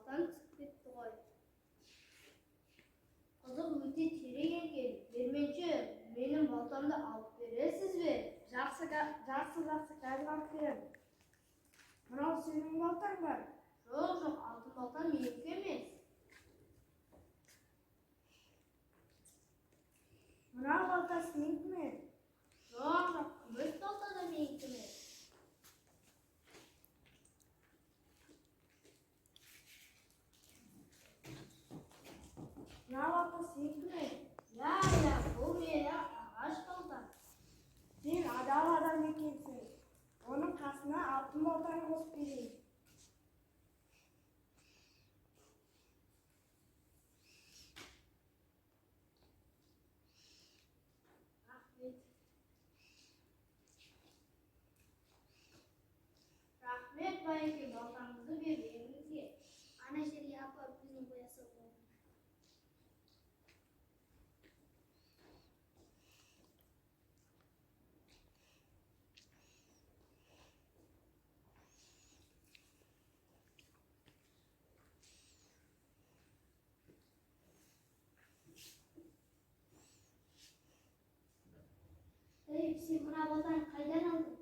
Балтам түсіп кетті ғой. Құдық өте терең екен. Диірменші, менің балтамды алып бересіз бе? Жақсы, жақсы, жақсы, қазір алып беремін. Мынау сенің балтаң ба? Жоқ, жоқ, алтын балтам менікі емес. Мынау балта сенікі ме? Жоқ, жоқ, күміс балта да менікі емес. Мына балта сенікі ме? Иә, иә, бұл менің ағаш балтам. Сен адал адам екенсің. Оның қасына алтын балтаны қосып берейін. Рахмет. Рахмет, байеке, балтаңызды бергеніңізге. Ана жерге апарып өзің қоя сал балтаңды. Ей, сен мына балтаны қайдан алдың?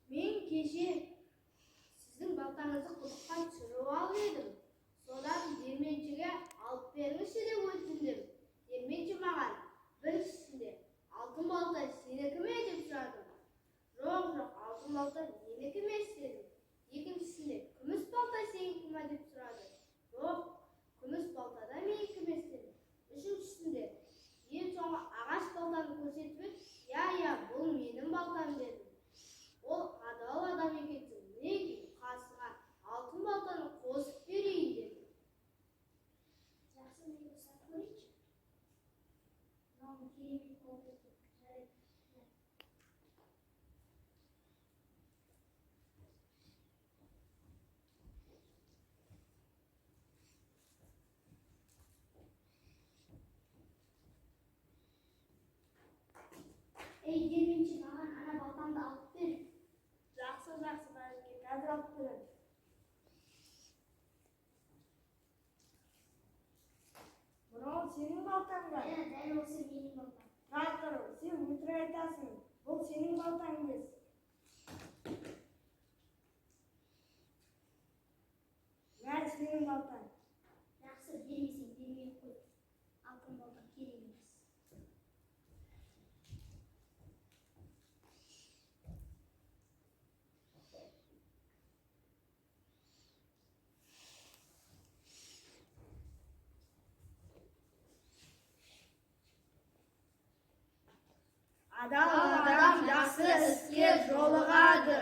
Мен кеше сіздің балтаңызды құдыққа түсіріп алып едім. Содан диірменшіге алып беріңізші деп өтіндім. Диірменші маған біріншісінде: "Алтын балта сенікі ме?" деп сұрады. "Жоқ, жоқ, алтын балта менікі емес", – дедім. Екіншісінде: "Күміс балта сенікі ме?" деп сұрады. "Жоқ, күміс балта да менікі емес", – дедім. Үшіншісінде ең соңғы ағаш балтаны көрсетіп еді: "Иә, иә, бұл менің балтам", – дедім. Ол: "Адал адам екенсің, мінекей, қасыңа алтын балтаны қосып берейін", – деді. Жақсы, мен ұстап көрейінші. Мынау керемет балта екен. Жарайды, мә. Ей, диірменші, маған ана балтамды алып бер. Жақсы, жақсы, байеке, қазір алып беремін. Мынау сенің балтаң ба? Иә, дәл осы менің балтам. Тұра тұр, сен өтірік айтасың. Бұл сенің балтаң емес. Мә, сенің балтаң. Жақсы, бермесең бермей ақ қой. Алтын балтам керек емес. Адал адам жақсы іске жолығады.